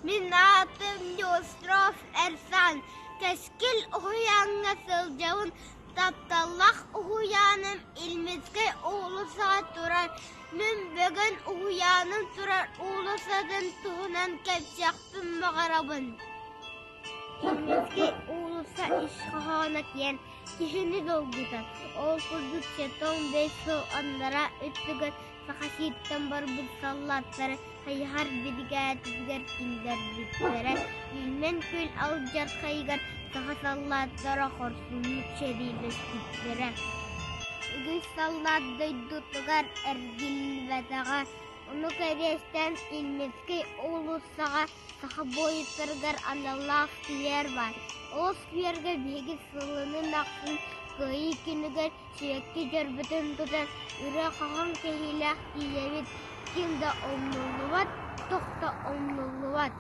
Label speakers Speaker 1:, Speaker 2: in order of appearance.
Speaker 1: Мин аатым Неустров Эрсан. Кэскил уһуйааҥҥа сылдьабын. Тапталлаах уһуйааным Ильминскэй уулуссаҕа турар. Мин бүгүн уһуйааным турар уулуссатын туһунан кэпсиэхпин баҕарабын. Ильминскэй уулусса ис хоһооно киэҥ, киһини долгутар. Ол курдук 75 сыл анараа өттүгэр Саха сириттэн барбыт саллааттары хайыһар биригээдэтигэр киллэрбиттэрэ. Ильмень күөл алдьархайыгар саха саллааттара хорсуннук сэриилэспиттэрэ. Үгүс саллаат дойдутугар эргиллибэтэҕэ. Ону кэриэстээн Ильменскэй уулуссаҕа саха буойуттарыгар аналлаах сквер баар. Ол сквергэ биһиги сылынан ахсын Кыайыы күнүгэр Сибэкки дьөрбөтүн тутан үрэ-хаһан кэһиилээх тиийэбит, ким да умнуллубат, туох да умнуллубат.